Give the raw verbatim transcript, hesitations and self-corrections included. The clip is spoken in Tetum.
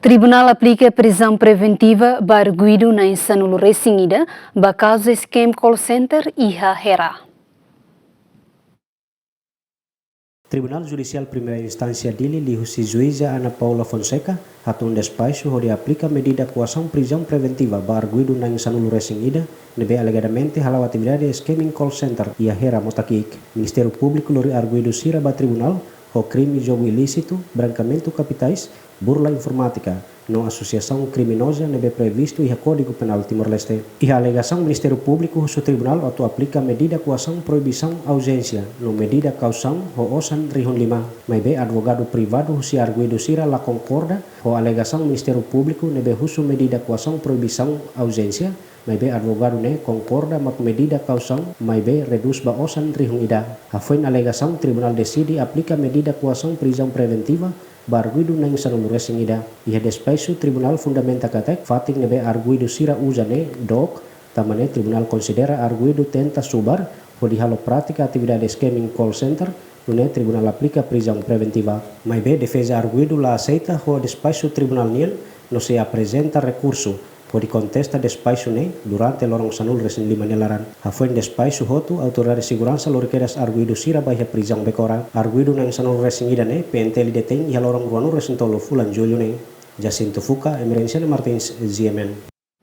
Tribunál aplika prizaun preventiva ba arguidu na'in sanulu-resin-ida ba kazu scam call center iha Hera. Tribunál Judisiál Primeira Instánsia Dili, liuhusi juíza Ana Paula Fonseca, hatún despaxu hodi aplika medida koasaun prizaun preventiva ba arguidu na'in sanulu-resin-ida ne'ebé alegadamente hala'o atividade scamming call center iha Hera, Motakik. Ministériu Públiku lori arguidu sira ba tribunál ho krime jogu ilísitu, brankeamentu kapitais, burla informátika, no asosiasaun kriminoza ne'ebé previstu iha Kódigu Penál Timor-Leste. Iha alegasaun, Ministériu Públiku husu tribunál atu aplika medida koasaun proibisaun auzénsia no medida kausaun ho osan rihun lima. Maibé advogadu privadu husi arguidu sira la konkorda ho alegasaun Ministériu Públiku ne'ebé husu medida koasaun proibisaun auzénsia, maibé advogadu ne'e konkorda mak medida kausaun, maibé redús ba osan rihun ida. Hafoin alegasaun, tribunál deside aplika medida koasaun prizaun preventiva ba arguidu na'in sanulu-resin-ida. Iha despaxu, tribunál fundamenta katak fatin ne'ebé arguidu sira uza ne'e dook, tanba ne'e tribunál konsidera arguidu tenta subar hodi halo prátika atividade scamming call center, nune'e tribunál aplika prizaun preventiva. Maibé defeza arguidu la aseita ho despaxu tribunál nian, no sei aprezenta rekursu hodi kontesta despaxu ne'e durante loron sanulu-resin-lima nia laran. Hafoin despaxu hotu, autoridade seguransa lori kedas arguidu sira ba iha prizaun Becora. Arguidu na'in sanulu-resin-ida ne'e P N T L detein iha loron ruanulu-resin-tolu fulan Jullu ne'e. Jacinto Fuca, Emerenciana Martins, G M N.